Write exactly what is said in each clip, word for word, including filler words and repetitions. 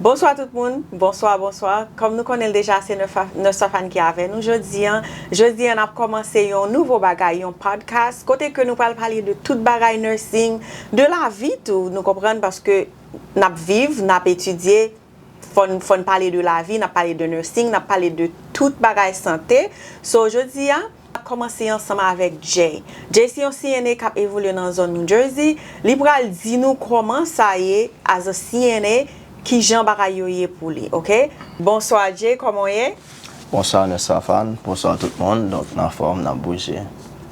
Bonswa tout moun, bonswa, bonswa. Kòm nou konnen l deja, se Nursa-, Nursafan ki avè nou jodi an. Jodi an, n ap kòmanse yon nouvo bagay, yon podcast, kote ke nou pral pale de tout bagay nursing, de lavi tou, nou konprann, paske n ap viv, n ap etidye, fò n, fò n pale de lavi, n ap pale de nursing, n ap pale de tout bagay sante. So, jodi a, n ap kòmanse ansanm avèk Jay. Jay se yon C N A k ap evolye nan zòn New Jersey. Li pral di nou kòman sa ye as a C N A, kijan bagay yo ye pou li, oke? Bonswa Jay, kòman w ye? Bonswa Nursafan, bonswa tout moun. Donk, n anfòm, n ap bouje.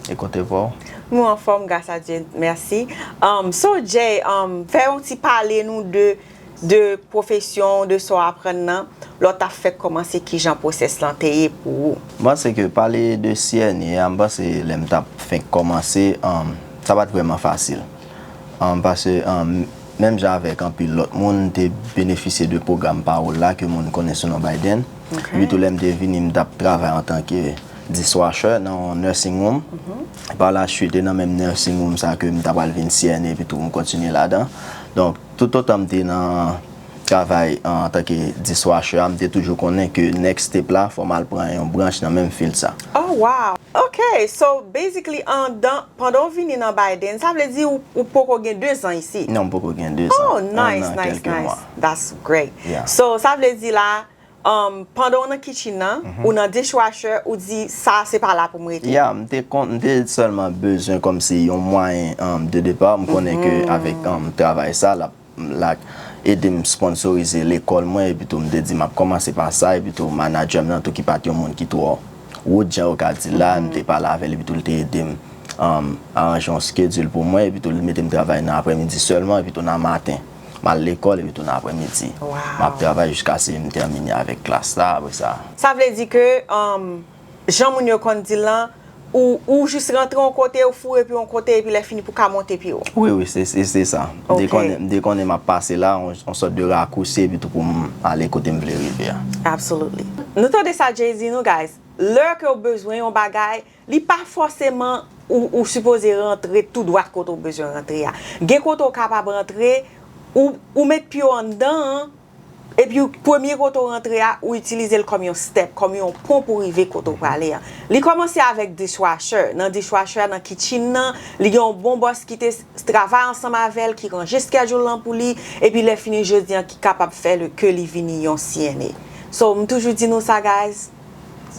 E kote pa w? Nou anfòm, gras a Dye, mèsi. Um, so Jay, um, fè yon ti pale nou de de pwofesyon w, de sa w aprann nan, lè w t ap fèk kòmanse, kijan pwosès lan te ye pou ou? M panse ke pale de C N A a, m panse lè m t ap fenk kòmanse, um, sa pa t vrèman fasil. Um, paske, um, menm jan avèk anpil lòt moun, m te benefisye de pwogram Pawòl la ke moun konnen sou non Biden. Ok. Epi tou lè m te vini, m t ap travay antanke dishwasher nan yon nursing home. Mhm. Pa la suite, e nan menm nursing home sa ke m ta pral vin C N A, epi tou m kontinye ladan. Donk, toutotan m te nan travay antanke dishwasher a, m te toujou konnen ke next step la, fò m al pran yon branch nan menm field sa. Oh, wow. Ok, so basically, andan, pandan w vini nan Biden, sa vle di ou, ou poko gen de zan isi? Non, m poko gen de zan. Oh, nice, nice, nice. That's great. Yeah. So, sa vle di la, um, pandan w nan kitchen nan, mhm, ou nan dishwasher, ou di, "Sa, se pa la pou m rete." Yeah, m te kon-, m te sèlman bezwen kòmsi yon mwayen, um, de depa. M konnen ke, mhm, avèk, um, travay sa, l ap, l ap ede m sponsorize lekòl mwen, epi tou m te di m ap kòmanse pa sa, epi tou manager m nan tou ki pa t yon moun ki twò wood jan yo ka di la, m, mhm, te pale avè l, epi tou l te ede m, um, aranje yon schedule pou mwen, epi tou l mete m travay nan aprèmidi sèlman, epi tou nan maten. M al lekòl epi tou nan aprèmidi. Wow. M ap travay jiskaske m tèmine avèk klas la, apre sa. Sa vle di ke, um, jan moun yo konn di l lan, ou, ou jis rantre yon kote, ou foure pye yon kote, epi lè fini pou ka monte pi wo? Wi, wi, se, se, se sa. M te, ok, konnen, m te konnen m ap pase la, yon, yon sòt de rakousi, epi tou pou m ale kote m vle rive a. Absolutely. Nou tande sa Jay di nou, guys. Lè ke w bezwen yon bagay, li pa fòseman ou, ou sipoze rantre tou dwat kote w bezwen rantre a. Gen kote w kapab rantre, ou, ou met pye w anndan an, epi w, premye kote w rantre a, ou itilize l kòm yon step, kòm yon pon pou rive kote w prale a. Li kòmanse avèk dishwasher. Nan dishwasher a, nan kitchen nan, li gen yon bon bòs ki te s-, travay ansanm avè l, ki ranje schedule lan pou li, epi lè fini jodi an, ki kapab fè l ke li vini yon C N A. So, m toujou di nou sa, guys,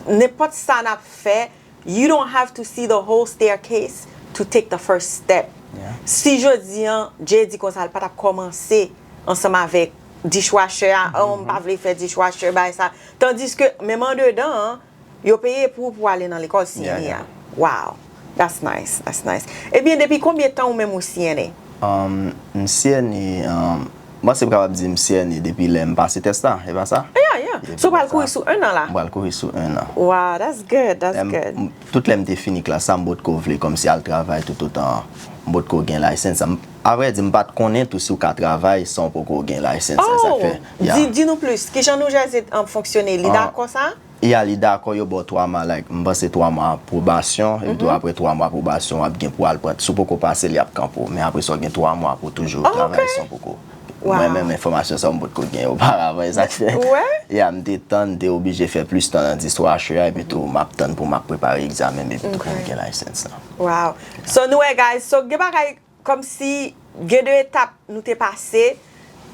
nenpòt sa n ap fè, you don't have to see the whole staircase to take the first step. Yeah. Si jodi an, Jay di konsa, l pa t ap kòmanse ansanm avèk dishwasher a, "Oh, m pa vle fè dishwasher, bagay sa." Tandiske, menm andedan an, yo peye pou, pou ale nan lekòl C N A a. Yeah, yeah. Wow. That's nice, that's nice. Ebyen, depi konbyen tan ou menm ou C N A? Um, m C N A, um, Mwen se kapab di m C N A depi lè m pase tès la, e pa sa? Yeah, yeah. So, w pral kouri sou un an la? M pral kouri sou un an. Wow, that's good, that's good. Tout lè m te fini klas la, m potko vle kòmsi al travay toutotan m potko gen license. M, avrèdi, m pa t konnen tou si w ka travay san w poko gen license. Se sa k fè. Oh, di, di nou plis. Kijan New Jersey, um, fonksyone? Li dakò sa? Ya, li dakò, yo ba w twa mwa, like, m panse twa mwa pwobasyon, epi tou apre twa mwa pwobasyon, w ap gen pou w al pran. Si w poko pase l, y ap kanpe w. Men apre sa, w gen twa mwa pou w toujou travay san w poko. Mwen menm, enfòmasyon sa yo, m potko gen yo oparavan, e sa k fè. Ya, m te tann, m te oblije fè plis tan nan dishwasher a, epi tou, m ap tann pou m ap prepare egzamen m, epi tou pou m gen license la. Wow. So, nou wè, guys, so, gen bagay kòmsi gen de etap nou te pase,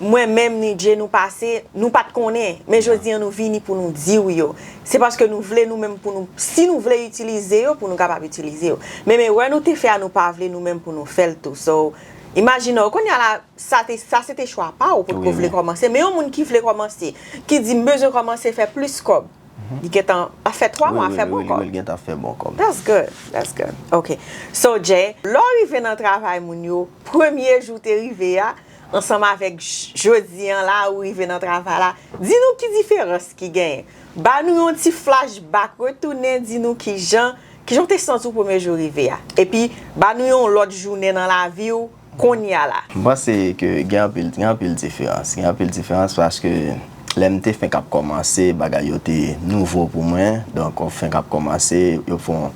mwen menm ni Jay nou pase, nou pa t konnen, men jodi an nou vini pou nou di w yo. Se paske nou vle nou menm pou nou, si nou vle itilize yo, pou nou kapab itilize yo. Men, men erè nou te fè a, nou pa vle nou menm pou nou fè l tou. So, imajine w, kounye a la, sa te, sa se te chwa pa w, ou potko vle kòmanse. Men yon moun ki vle kòmanse, ki di, "M bezwen kòmanse fè plis kòb." Li gentan ap fè twa mwa, fè bon kòb. Wi, wi, li gentan fè bon kòb. That's good, that's good. Ok. So, Jay, lè w rive nan travay moun yo, premye jou te rive a, ansanm avèk j-, jodi an la, ou rive nan travay la, di nou ki diferans ki genyen. Ba nou yon ti flashback, retounen, di nou kijan, kijan w te santi w premye jou rive a. Epi, ba nou yon lòt jounen nan lavi w, kounye a la? M panse ke gen anpil, gen anpil diferans. Gen anpil diferans paske lè m te fenk ap kòmanse, bagay yo te nouvo pou mwen. Donk, w fenk ap kòmanse, yo fè w,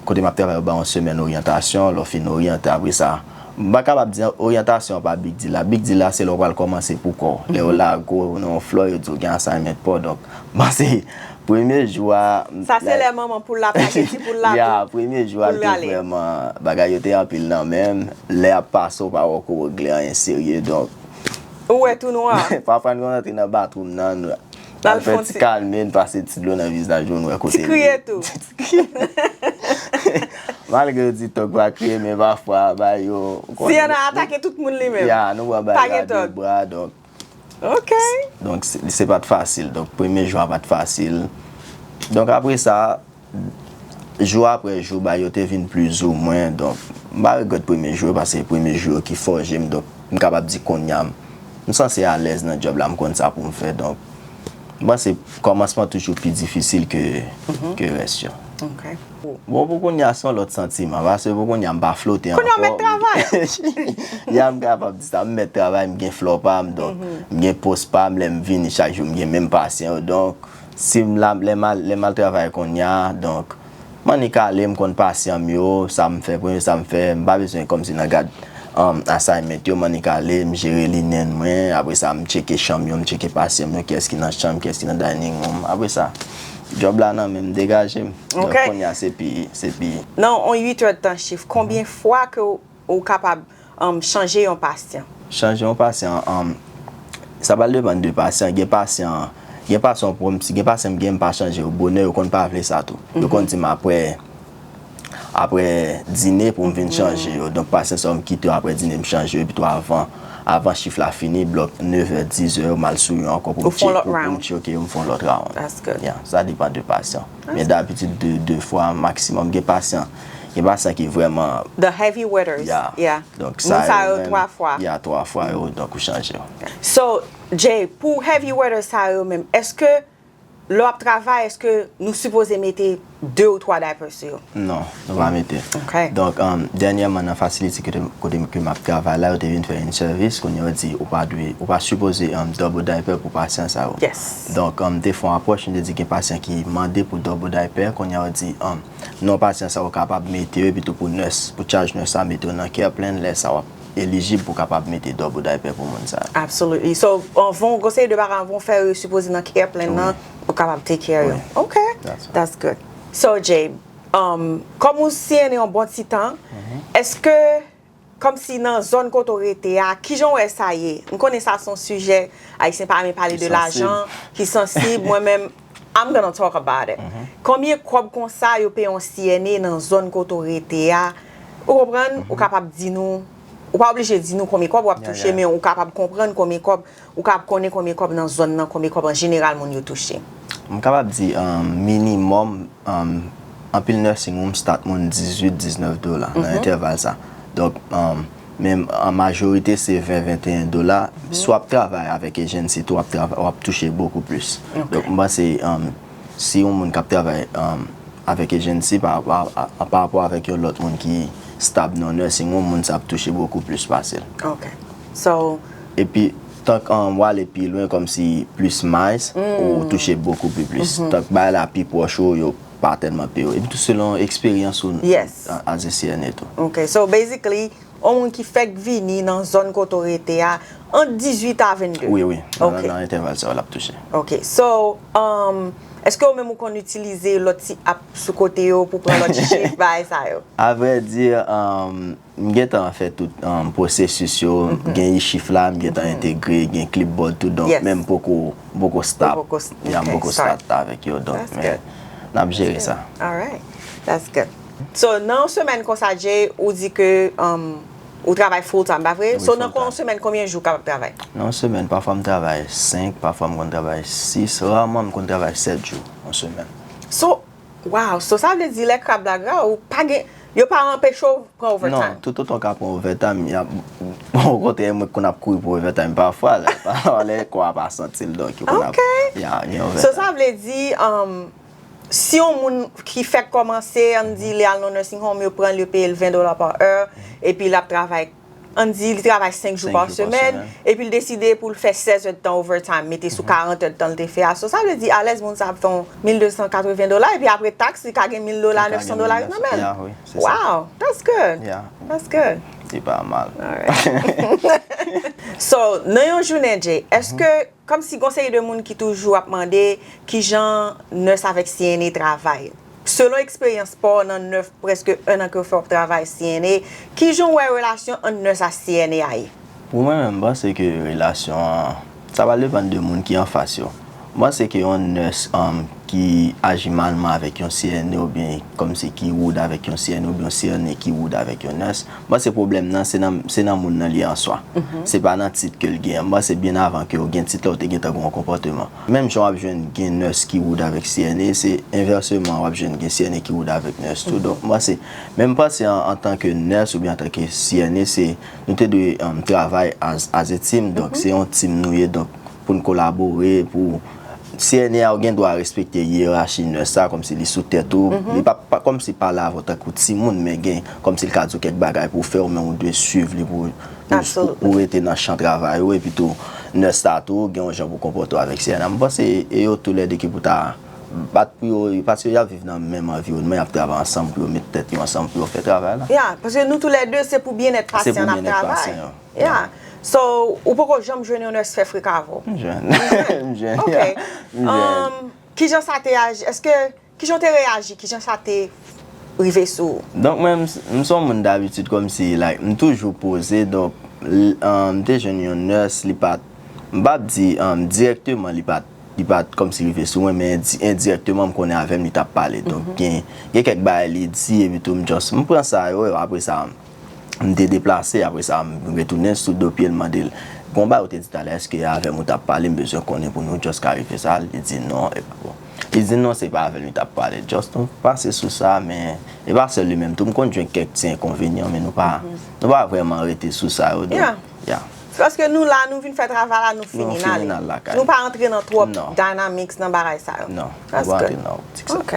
kote m ap travay, yo ba w yon semèn oryantasyon. Lè w fin oryante, apre sa, M pa kapab di oryantasyon an pa big deal la. Big deal la se lè w pral kòmanse pou kò w. Lè yo lage w nan yon flò, yo di w gen assignment pa w. Donk, m panse premye jou a. Sa se lè manman poul la pase ti poul la. Ya, premye jou a l te vrèman, bagay yo te anpil nan men m. Lè ap pase, w pa wè w ko regle anyen serye. Donk, ou wè tou nwa. Pafwa n konn antre nan bathroom nan, n al fè ti kalme, n pase ti dlo nan vizaj yo, n wè kote. Ti kriye tou. Malgre yo di tòg pa kriye, men pafwa bagay yo. Si y ann atake tout moun li menm. Ya, nou pran bagay a de bra, donk. Ok. Donk, se pa t fasil. Donk, premye jou a pa t fasil. Donk, apre sa, jou apre jou, bagay yo te vin plizoumwen. Donk, m pa regrèt premye jou yo, paske premye jou yo ki fòje m. Donk, m kapab di kounye a, m sanse alèz nan djòb la, m konn sa pou m fè. Donk, m panse kòmansman toujou pi difisil ke, ke rès yo. Ok. Bon, pou kounye a, se yon lòt santiman. Paske pou kounye a, m pa flote ankò. Kounye a w mèt travay. Ya, m kapab di sa. M mèt travay, m gen flò pa m, donk, m gen pòs pa m, lè m vini chak jou, m gen menm pasyan yo. Donk, si m la, lè m al, lè m al travay kounye a, donk, m annik ale, m konn pasyan m yo, sa m fè, premye sa m fè, m pa bezwen kòmsi nan gad assignment yo, m annik ale, m jere linen mwen, apre sa, m tcheke chanm yo, m tcheke pasyan m yo, kiyès ki nan chanm, kiyès ki nan dining room, apre sa, djòb la nan men m, degaje m. Donk, kounye a, se pi, se pi. Nan yon uit èdtan chif, konbyen fwa ke w, ou kapab, um, chanje yon pasyan? Chanje yon pasyan, um, sa pral depann de pasyan. Gen pasyan, gen pasyan, gen pasyan m gen, m pa chanje yo bonè, yo konn pa vle sa tou. Yo konn di m apre, apre dine pou m vin chanje yo. Donk, pasyan sa yo, m kite yo apre dine, m chanje yo, epi tou avan, avan chif la fini, blòk nevè, dizè, m al sou yo ankò pou m tcheke yo, m fè yon lòt round. Ya, sa depann de pasyan. Men dabitid de, de fwa maksimòm. Gen pasyan, gen pasyan ki vrèman. The heavy hitters. Yeah. Donk, sa yo menm. Moun sa yo twa fwa. Ya, twa fwa yo, donk ou chanje yo. So, Jay, pou heavy hitters sa yo menm, èske lè w ap travay, èske nou sipoze mete de ou twa diapers sou yo? Non, nou pa mete. Ok. Donk, um, dènyèman nan fasilite kote, kote ke m ap travay la, yo te vin fè in-service, kounye a yo di ou pa dwe, ou pa sipoze, um, double diaper pou pasyan sa yo. Yes. Donk, um, m te fè yon apwòch, m te di gen pasyan ki mande pou double diaper, kounye a yo di, um, non, pasyan sa yo kapab mete yo, epi tou pou nurse, pou charge nurse la mete yo nan care plan, lè sa w ap elijib pou kapab mete double diaper pou moun sa yo. Absolutely. So, anvan w, yon seri de bagay, anvan w fè yo sipoze nan care plan nan, ou kapab take care yo. Ok. That's good. So, Jay, um, kòm ou C N A yon bon ti tan, èske, kòmsi nan zòn kote w rete a, kijan w wè sa ye? M konnen sa se yon sijè, Ayisyen pa renmen pale de lajan, ki sansib, mwen menm, I'm gonna talk about it. Konbyen kòb konsa yo peye yon C N A nan zòn kote w rete a? Ou konprann? Ou kapab di nou, ou pa oblije di nou konbyen kòb w ap touche, men ou kapab konprann konbyen kòb, ou kapab konnen konbyen kòb nan zòn nan, konbyen kòb an jeneral moun yo touche. M kapab di, um, minimòm, um, anpil nursing home start moun dizuit, diznèf dola nan entèval sa. Donk, um, men an majorite se ven, venteyen dola. Si w ap travay avèk agency tou, w ap travay, w ap touche bokou plis. Donk, m panse, um, si yon moun k ap travay, um, avèk agency pa, pa, pa, pa rapò avèk yon lòt moun ki stab nan nursing home, moun sa ap touche bokou plis pase l. Ok. So. Epi, tank, um, w ale pi lwen, kòmsi plis miles, ou touche bokou pi plis. Tank bagay la pi pwòch ou, yo pa tèlman peye w. Epi tou selon eksperyans ou, yes, as a C N A tou. Ok, so basically, yon moun ki fèk vini nan zòn kote w rete a, ant dizuit a vennde. Wi, wi. Nan, nan entèval sa yo l ap touche. Ok, so, um, èske ou menm ou konn itilize lòt ti app sou kote yo pou pran lòt chif, bagay sa yo? Avrèdi, um, m gentan fè tout, um, pwosesis yo, gen e-shift la, m gentan entegre, gen Clipboard tou, donk, men m poko, m poko start, ya, m poko start avèk yo, donk, men n ap jere sa. Alright, that's good. So, nan yon semèn konsa, Jay, ou di ke, um, ou travay full time, pa vre? So, nan yon semèn, konbyen jou w kapab travay? Nan yon semèn, pafwa m travay senk, pafwa m konn travay sis, raman m konn travay sèt jou yon semèn. So, wow, so sa vle di lè krab la gra, ou pa gen, yo pa anpeche w pran overtime? Non, toutotan w ka pran overtime, y ap, okontrè, mwen konn ap kouri pou overtime pafwa, lè, lè kò a pa santi l, donk, yo konn ap, ya, gen overtime. So, sa vle di, um, si yon moun ki fèk kòmanse, ann di li al nan nursing home, yo pran l, yo peye l ven dola pa è, epi l ap travay, ann di li travay senk jou pa semèn, epi l deside pou l fè sèz èdtan overtime, mete sou karant èdtan l te fè a. So, sa vle di, alèz moun sa ap fè yon mil de san katreven dola, epi apre taks, li ka gen mil dola, nèf san dola ret nan men l. Wow, that's good. That's good. Se pa mal. So, nan yon jounen, Jay, èske, kòmsi gon seri de moun ki toujou ap mande kijan nurse avèk C N A travay? Selon eksperyans pa w nan nèf, prèske en an ke w fè w ap travay C N A, kijan w wè relasyon ant nurse a C N A a ye? Pou mwen menm, m panse ke relasyon an, sa va depann de moun ki anfas yo. M panse ke yon nurse um, ki aji malman avèk yon C N A oubyen kòmsi ki rude avèk yon C N A oubyen yon C N A ki rude avèk yon nurse, m panse pwoblèm nan se nan, se nan moun nan li an swa. Se pa nan tit ke l genyen. M panse byen avan ke w gen tit la, w te gentan gen yon konpòteman. Menm jan w ap jwenn gen nurse ki rude avèk C N A, se envèseman w ap jwenn gen C N A ki rude avèk nurse tou. Donk, m panse, men m panse an, antanke nurse oubyen antanke C N A, se nou te dwe um, travay as, as a team. Donk, se yon team nou ye. Donk, pou n kolabore, pou C N A a, ou gen dwa respekte yerachi nurse sa, kòmsi li sou tèt ou. Li pa, pa kòmsi pale avè w tankou timoun, men gen kòmsi l ka di w kèk bagay pou w fè, ou menm ou dwe swiv li pou, pou, pou, Absolutely. Pou rete nan chan travay ou. Epi tou, nurse sa tou, gen yon jan pou w konpòte w avèk C N A. M panse e yo toulède ki pou ta bat pou yo, paske y ap viv nan menm anviwònman, y ap travay ansanm pou yo met tèt yo ansanm pou yo fè travay la. Yeah, paske nou toulède, se pou byennèt Se pou pasyan n ap byennèt travay. Pasyan yo. Yeah. So, ou poko janm jwenn yon nurse fè freka avè w? M jwenn. M jwenn. Ok. M jwenn. Um, kijan sa te aji? Èske, kijan w te reyaji? Kijan sa te rive sou ou? Donk mwen, m, m se yon moun dabitid kòmsi, like, m toujou poze, donk, l- um, m te jwenn yon nurse, li pa t, m p ap di um, dirèkteman, li pa t, li pa t kòmsi rive sou mwen, men indi- endirèkteman, m konnen avè m, li t ap pale. Donk, gen, gen kèk bagay li di, epi tou, m just, m pran sa yo, apre sa, m te deplase, apre sa, m retounen sou do pye l, mande l, gon bagay ou te di talè, èske avè m ou t ap pale, m bezwen konnen pou nou just klarife sa, li di non, epi bon. Li di non, se pa avè l li t ap pale. Just nou pase sou sa, men e pa sèl li menm tou. M konn jwenn kèk ti enkonvenyan, men nou pa, nou pa vrèman rete sou sa yo. Donk, Yeah. Yeah. Se paske nou la, nou vin fè travay la, nou fini Nou n fini ale. n al lakay. Nou pa antre nan twòp Non. Dynamics, nan bagay sa yo. Non, That's nou pa good. Antre nan optik sa. Ok.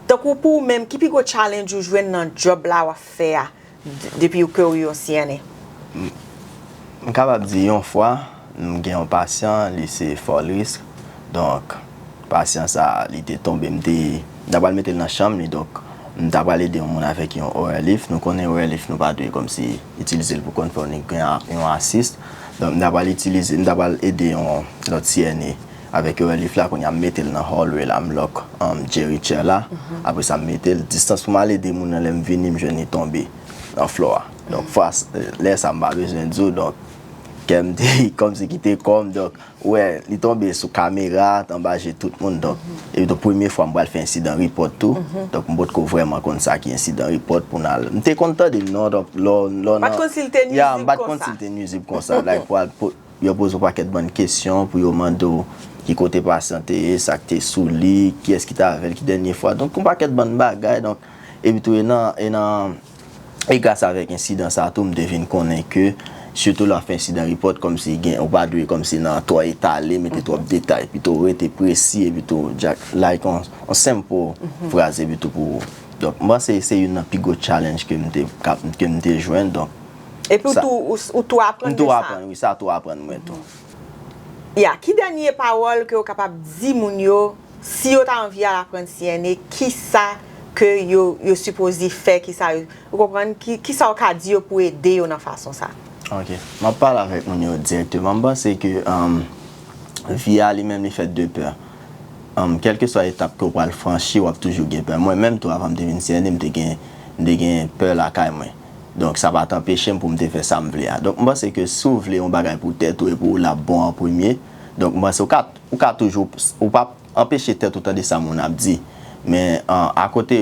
Tankou pou ou menm, ki pi gwo challenge ou jwenn nan job la w ap fè a d- depi ke ou yon C N A? M kapab di yon fwa, m gen yon pasyan, li se fall risk. Donk, pasyan sa, li te tonbe, m te, m ta pral mete l nan chanm li, donk, m ta pral ede yon moun avèk yon Oerlift. Nou konnen Oerlift, nou pa dwe kòmsi itilize l pou kont fè yon, yon assist. Donk, m ta pral itilize, m ta pral ede yon lòt C N A avèk Oerlift la, kounye a m mete l nan hallway la, m lock um, Jerry chair la. Apre sa, m mete l distans pou m al ede moun nan, lè m vini, m jwenn li tonbe nan flò a. Donk, fwa, lè sa, m pa bezwen di w, donk, kè m te kòmsi ki te kò m, donk, ou wè, li tonbe sou kamera, anba je tout moun, donk, epi tou premye fwa m pral fè incident report tou, donk, m potko vrèman konn sa ki incident report pou n al, m te konn tande non, donk, lò, lò Ou pa t konn si l te Yeah, m nwizib pa t konsa. Konn si l te nwizib konsa, like, pou al po- yo poze w pakèt bann kesyon, pou yo mande w ki kote pasyan te ye, sa k te sou li, kiyès ki t avè l, ki dènye fwa, donk, yon pakèt bann bagay, donk, epi tou, e nan, e nan, e gras avèk ensidan sa tou, m te vin konnen ke, sitou lè w ap fè incident report, kòmsi gen, ou pa dwe kòmsi nan twò etale, mete twòp detay, pito rete presi, epi tou, just, like, on, on senp fraz, epi tou pou, donk, m panse se youn nan pi gwo challenge ke m te, ke m te jwenn, donk, Epi ou Sa- tou, ou, ou tou aprann m de tou sa. Aprann, wi, sa tou aprann mwen tou. Ya, ki dènye pawòl ke w kapab di moun yo, si yo ta anvi al aprann C N A, ki sa ke yo, yo sipoze fè, ki sa yo, ou konprann, ki, ki sa w ka di yo pou ede yo nan fason sa? Ok. M ap pale avèk moun yo dirèkteman. M panse ke um, vi a li menm li fèt de pè. Um, kèlkeswa etap ke w pral franchi, w ap toujou gen pè. Mwen menm tou, avan m te vin C N A, m te gen, m te gen pè lakay mwen. Donk, sa pa t anpeche m pou m te fè sa m vle a. Donk, m panse ke si w vle yon bagay pou tèt ou e pou ou, l ap bon an premye. Donk, m panse ou ka, ou ka toujou, ou p ap anpeche tèt ou tande sa moun ap di. Men, an, akote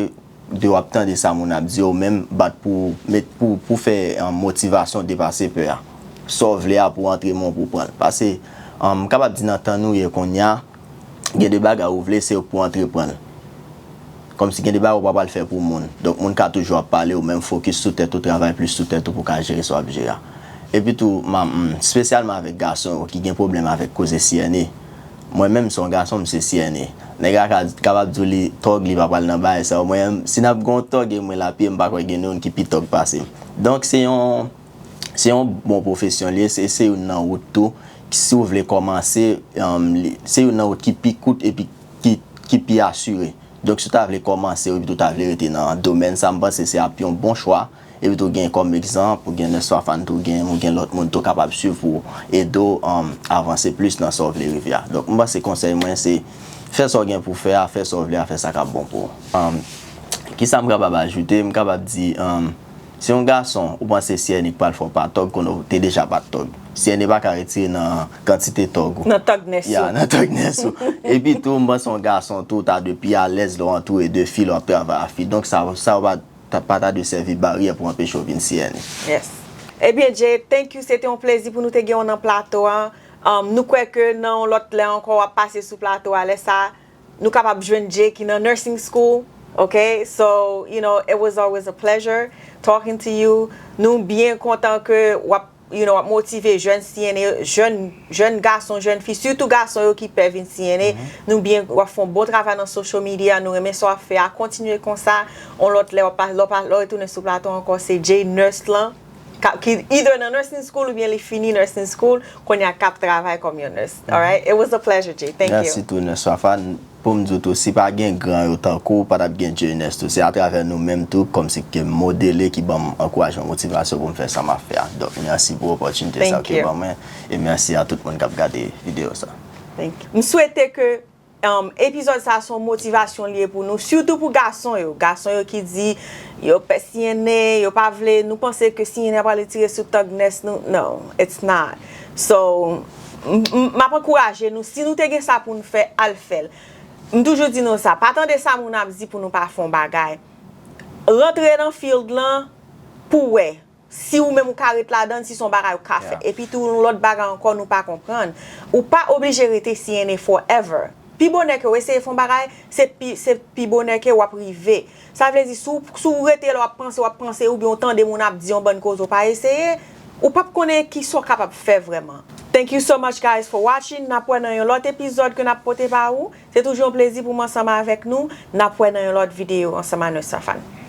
de w ap tande sa moun ap di, ou menm bat pou, met, pou, pou fè an, motivasyon depase pè a. Sa w vle a pou antre men w pou pran l. Paske, an, m kapab di nan tan nou ye kounye a, gen de bagay ou vle, se pou antreprann. Kòmsi gen de bagay ou pa pral fè pou moun. Donk, moun ka toujou ap pale, ou menm fokis sou tèt ou, travay plis sou tèt ou pou ka jere sa w ap jere a. Epi tou, m, m, espesyalman avèk gason yo ki gen pwoblèm avèk koze C N A. Mwen menm, se yon gason, m se C N A. Nèg la ka, kapab di w li tòg, li pa pral nan bagay sa yo. Mwen, si n ap gen yon tòg e mwen lapye, m pa kwè gen youn ki pi tòg pase m. Donk, se yon, se yon bon pwofesyon li ye, se, se youn nan wout tou. Si w vle kòmanse, um, li- se youn nan wout ki pi kout epi ki, ki pi asire. Donk, si w ta vle kòmanse, epi tou ta vle rete nan domèn sa, m panse se ap yon bon chwa. Epi tou gen kòm egzanp, ou gen Nurse Fafane tou, gen, ou gen lòt moun tou kapab swiv pou ede w, um, avanse plis nan sa w vle rive a. Donk, m panse konsèy mwen se fè sa w gen pou fè a, fè sa w vle a, fè sa k ap bon pou ou. Um, kisa m kapab ajoute? M kapab di, um, si yon gason, ou panse C N A pral fè w pa tòg, konnen w te deja pa t tòg. C N A pa ka retire nan kantite tòg ou. Nan tògnès Ya, yo. nan tògnès ou. Epi tou, m panse yon gason tou ta dwe pi alèz lè w antoure de fi, lè w ap travay a fi. Donk sa, sa w pa ta, pa ta dwe sèvi baryè pou anpeche w vin C N A. Yes. Ebyen, Jay, thank you. Se te yon plezi pou nou te gen w nan plato a. Um, nou kwè ke nan yon lòt lè ankò, w ap pase sou plato a. Lè sa, nou kapab jwenn Jay ki nan nursing school. Ok? So, you know, it was always a pleasure talking to you. Nou byen kontan ke w ap, you know, w ap motive jèn C N A, jèn, jèn gason, jèn fi, sitou gason yo ki pè vin C N A. Nou byen, w ap fè yon bon travay nan social media. Nou renmen sa w ap fè a. Kontinye konsa. Yon lòt lè, w ap pa, lè w pa, lè w retounen sou plato ankò, se Jay nurse lan. Ka- Ki either nan nursing school oubyen li fini nursing school, kounye a k ap travay kòm yon nurse. Alright? It was a pleasure, Jay. Thank you. Mèsi tou, Nurse Fafane. Pou m di w tou, si pa gen gran yo tankou w, pa t ap gen Jay Nurse tou. Se atravè nou menm tou, kòmsi ke m modele, ki ban m ankourajman, motivasyon pou m fè sa m ap fè a. Donk, mèsi pou opòtinite sa w Thank ke you. Ban mwen. E mèsi a tout moun k ap gade videyo sa. Thank you. M swete ke um, epizòd sa se yon motivasyon li ye pou nou, sitou pou gason yo. Gason yo ki di yo pè C N A, yo pa vle, nou panse ke C N A pral retire sou tògnès nou. No, it's not. So, m- m- m ap ankouraje nou, si nou te gen sa pou nou fè, al fè l. M toujou di nou sa, pa tande sa moun ap di pou nou pa fè yon bagay. Rantre nan field lan pou wè si ou menm ou ka ret ladan, si se yon bagay ou ka fè. Yeah. Epi tou, yon lòt bagay ankò nou pa konprann. Ou pa oblije rete C N A forever. Pi bonè ke w eseye fè yon bagay, se pi, se pi bonè ke w ap rive. Sa vle di, si w, si w rete la, w ap panse, w ap panse, oubyen w tande moun ap di yon bann koze w pa eseye, ou p ap konnen kisa w kapab fè vrèman. Thank you so much, guys, for watching. N ap wè nan yon lòt epizòd ke n ap pote ba ou. Se toujou yon plezi pou m ansanm avèk nou. N ap wè nan yon lòt videyo ansanm a Nurse Fafane.